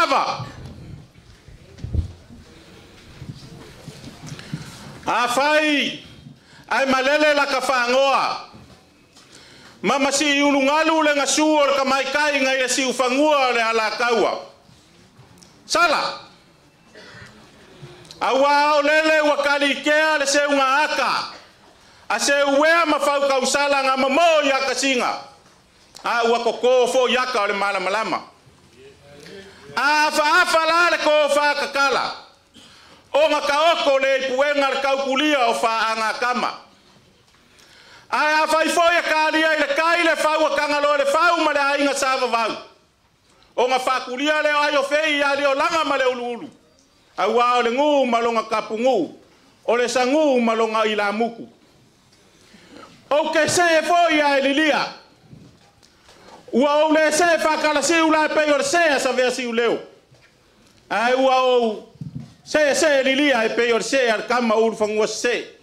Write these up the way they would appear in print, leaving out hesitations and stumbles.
Ava! Afai ae malele laka fagoa ma siulugalu le gasu o le tamaitai nai le siufagua o le alataua. Sala! Auā o lele ua kalikea le seuga ata a seuea ma fautausala na mamō i akasiga a ua totō fo'i ata o le malamalama. A afaafa la le tofā tatala ona taoto le ipuega le tautulia o faagatama. Ae afai foi e kalia i le kai le fau a Tagaloa le fau ma le aiga Sa-Vavau ona faatulia lea o ai o fei ia Liolaga ma le Uluulu auā o le gū ma lona kapugū o le sagū ma lona ilamutu. Ou te see foi ae lilia ua ou le see faatalasiu la e pei o le see a Saveasiuleo ae ua ou see lilia e pei o le see a le tama o Ulufanua sesee.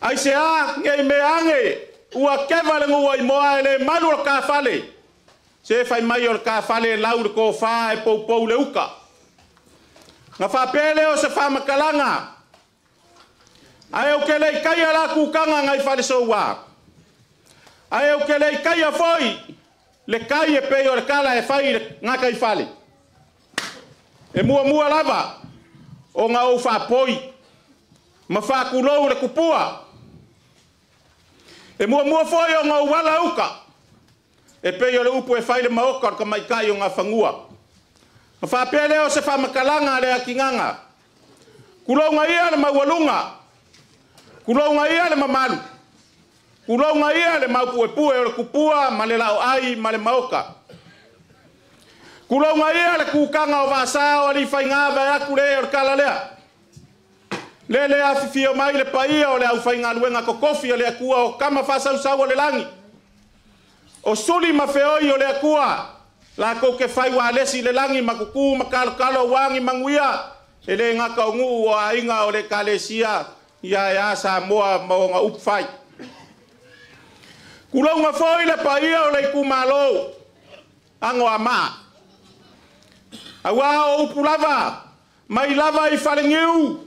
Aisea nei mea age ua keva le gua i moa e le malu o le kafale se fai mai o le kafale e lau le tofā e poupou le uka. Na faapea lea o se faamatalaga ae ou te le i taia la kukaga nai falesouā ae ou te le i taia foi le kai e pei o le kala e fai i le gataifale. E muamua lava ona ou faapoi ma faatulou le tupua. E muamua foi ona ou ala uka e pei o le upu e fai le maoka o le tamaitai o Gafanua. Ma faapea lea o se faamatalaga a le atigaga. Tulouga ia le maualuga, tulouga ia le mamalu, tulouga ia le maupuepue o le tupua ma le laoai ma le maoka. Tulouga ia le kukaga o Vaasa o alii faiga vaeatu le o le kala lea. Lele afifio mai le paia o le aufaigaluega totofi o le Atua o tama faasausau o le lagi. O suli ma feoi o le Atua latou te fai ualesi i le lagi ma tutū ma kalokalo auā ni manuia e le gata o nuu o aiga o le Ekalesia ia e a Samoa ma ona upu fai. Tulouga foi le paia o le itumalo Anoamaa. Auā o upu lava mai lava i Faleniu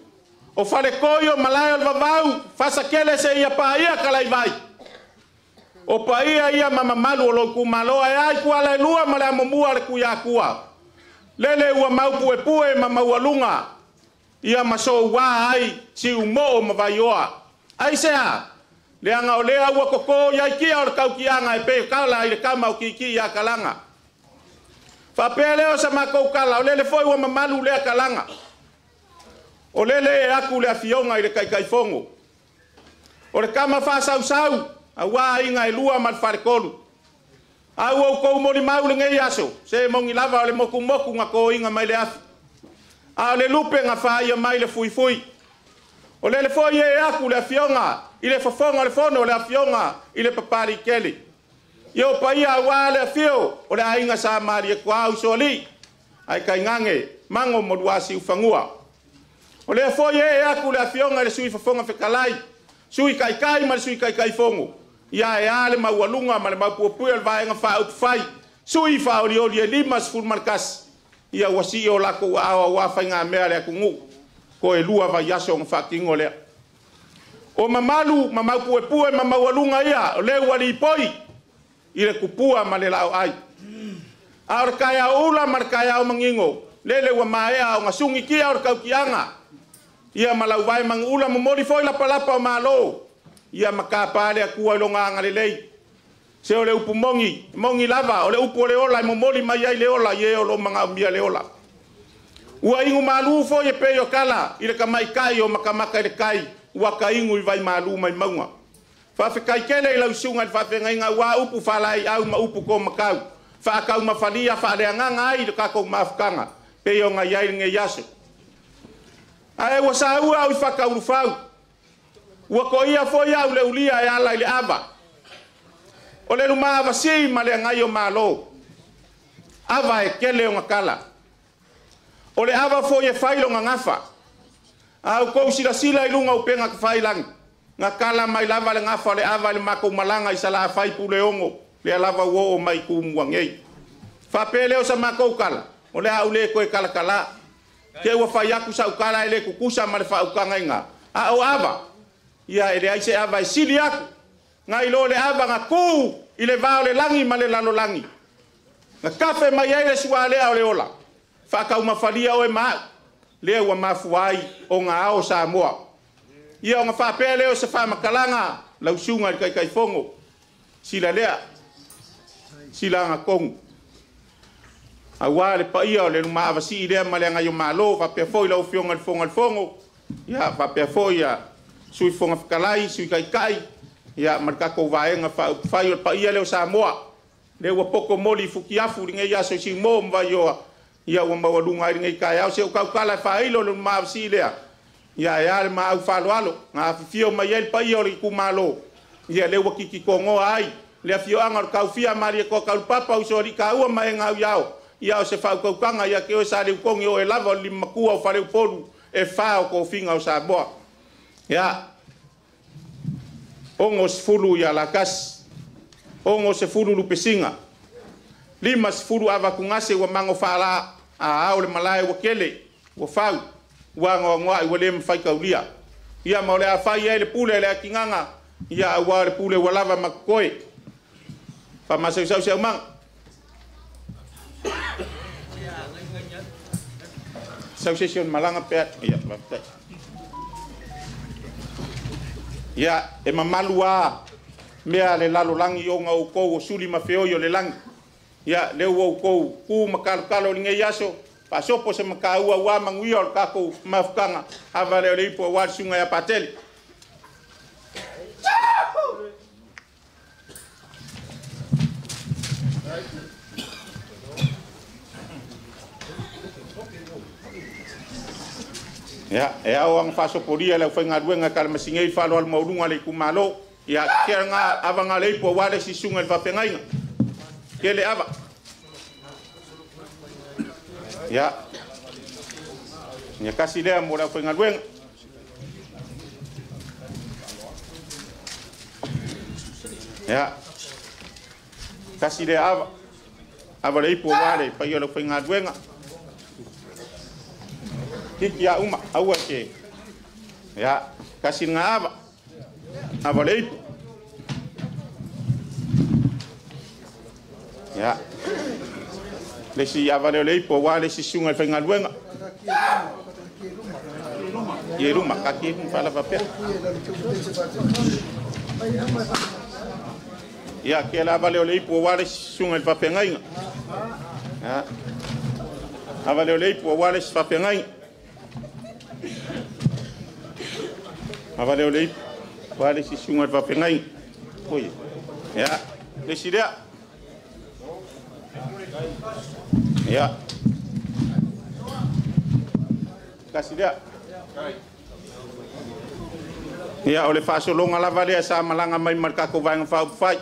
o Faletoi o Malae o le Vavau Fasatele seia paia Kalaivai. O paia ia ma mamalu o lou itumalo ae a ituala e lua ma le amomua a le Tuiatua. Lele ua maupuepue ma maualuga ia ma souā ai Siumoo ma Vaioa. Aisea? Leaga o lea ua totō i ai tia o le tautiaga e pei o kala i le tama o Kikii ia Kalaga. Faapea lea o sa matou kala o lele foi ua mamalu lea kalaga. O lele e aku le afioga i le Taitaifono. O le tama faasausau auā aiga e lua ma le faletolu. A ua outou molimau lenei aso se mogi lava o le motumotu na toina mai le afi. A o le lupe na faaia mai le fuifui. O lele foi e aku le afioga i le fofoga o le fono o le afioga i le Papaliitele. Ia o paia auā le afio o le aiga Sa Malietoa Usoalii ae tainane mago ma Luasiufanua. O lea foi e aku le afioga i le Sui Fofoga Fetalai, Sui Taitai ma le Sui Taitaifono, ia e a le maualuga ma le maupuepue o le Vaega Faaupufai, sui faaolioli e 51, ia ua sii o latou aao auā faigamea a le atunuu, toe 2 vaiaso ona faatino lea. O mamalu ma maupuepue ma maualuga ia o lea ua lipoi i le tupua ma le laoai. A o le taeao ula ma le taeao manino, lele ua maea ona sugitia o le tautiaga, ia ma lau vae manuula momoli foi lapalapa o malo, ia ma tapa le Atua i lona agalelei. Se o le upu mogi, mogi lava, o le upu o le ola e momoli mai ai le ola i e o lo o magaomia le ola. Ua inu malū foi e pei o kala i le tamaitai o makamaka i le kai, ua ka inu i vai malū mai mauga. Faafetai tele i lau susuga i le faafeagaiga auā upu faalaeiau ma upu tomakau, faataumafalia faaleagaga ai le tatou mafutaga pei ona i ai lenei aso. Ae ua saua au i fataulufau, ua toia foi au le ulia e ala i le ava. O le lumaavasī ma le agai o Malo, ava e tele ona kala. O le ava foi e fai lona gafa. A outou silasila i luga o upega tafailagi, na kala mai lava le gafa o le ava i le matou malaga i Salafai Puleogo, lea lava ua oo mai i Tumua nei. Faapea lea o sa matou tala, o le a ou le toe talatala. Te ua fai atu sau tala e le tutusa ma le faautaga i ina, a o ava, ia e leai se ava e sili atu nai lo le ava na tu i le va o le lagi ma le lalolagi. Na tafe mai ai le sualea o le ola, faataumafalia oe ma au, lea ua mafua ai ona ao Samoa. Ia ona faapea lea o se faamatalaga lau susuga i le Taitaifono, sila lea, sila agatonu. Aua le paia o le lumaavasii lea ma le agaio malo, faapea foi lau Afioga i le Fofoga o le Fono, ia faapea foi ia Sui Fofoga Fetalai, Sui Taitai, ia ma le tatou vaega faaupufai o le paia lea o Samoa. Lea ua poto moli i futiafu lenei aso i Siumo ma Vaioa, ia ua maualuga ai lenei taeao. Se o tautala e faailo le lumaavasii lea, ia e a le maau faaaloalo, na afifio mai ai le paia o le itumalo, ia lea ua tititogoa ai le afioaga o le Taufia Malietoa Taulupapa, usoalii taua ma e gauiao, ia o se faautautaga ia te oe sa leutogi o e lava o le limatua o Faleupolu e fa o tofiga o Samoa. Ia, 60 ia latasi, 60 lupesiga, 50 avatugase ua mago faala a ao le malae ua kele, ua fau, ua agoagoai ua le mafai taulia. Ia ma o le a fai ai le pule le atigaga, ia aua le pule ua lava ma koe. Faamasausau se aumaga. Sau se isi o le malaga pe a. Ia, faafetai. Ia, e mamalu lava mea le lalolagi ona outou o suli ma feoi o le lagi. Ia, lea ua outou ku ma kalokalo i lenei aso, faasopo se mataua aua manuia o le tatou mafutaga, ava lea o le ipu aua le susuga ia Patele. Ia, e ao ona faasopolia le aufaigaluega e talamasigei faaaloalo maualuga le itumalo. Ia, ke nga ava nga le ipu aua le isi susuga i le faafeagaiga. Kele ava. Ia, ia kasi lea mo le aufaigaluega. Ia, kasi lea ava. Ava le ipu aua le paia o le aufaigaluega. Kiki a uma, aua ke. Ia, kasi nga ava. Ava le ipu. Ia, le isi ava lea o le ipu aua le isi susuga i le faifaigaluega. Ie luma, kaki e luma whaalava pea. Ia, ke la ava lea o le ipu aua le isi susuga i le faafeagaiga. Ia, ava lea o le ipu aua le isi faafeagaiga. Ava lea o le ipu aua le isi susuga i le faafeagaiga. Oi. Ia, le isi lea. Ia. Kasi lea. Ia, o le faasologa lava lea sa malaga mai ma le tatou vaega faaupufai.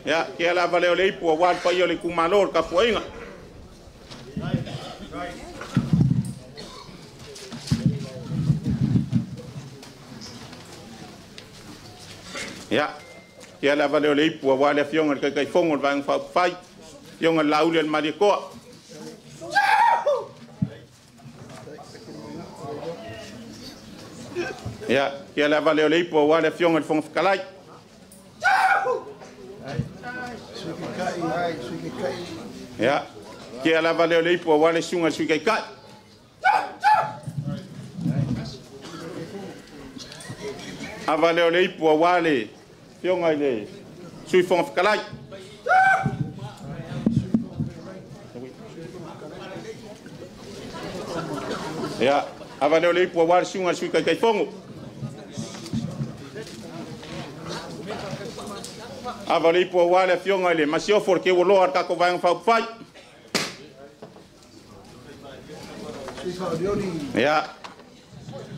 Ia, ke lava lea o le ipu aua le paia o le itumalo o le tapuaiga. Ia, ke lava lea o le ipu aua le afioga i le Taitaifono o le vaega faaupufai, afioga i le Lauli o le Malietoa. Ia, ke lava lea o le ipu aua le afioga i le Fofoga Fetalai. Ia, ke lava lea o le ipu aua le susuga i le Sui Taitai. Ava lea o le ipu aua le afioga i le Sui Fofoga Fetalai. Ia, ava lea o le ipu aua le susuga i le Sui Taitaifono. Ava le ipu aua le afioga i le Masiofo o le Keualoa o le tatou vaega faaupufai. Ia,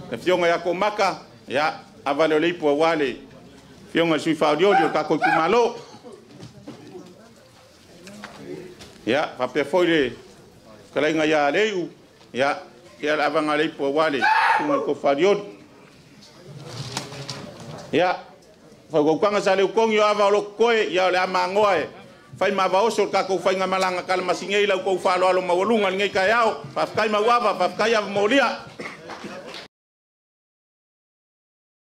le afioga ia Komaka, ia, ava lea o le ipu aua le afioga i le Sui Faaolioli o le tatou itumalo. Ia, faapea foi le fetalaiga ia Aleiu, ia, ia le avaga le ipu aua le susuga i le Tofa Faaolioli. Ia, faukaukaga sa leutogi o ava o lo koe, ia o le a magoa e Faimavaoso o le tatou faigamalaga kalamasina i lau tou faaaloalo maualuga i lenei taeao. Faafetai mauava, faafetai ava molia.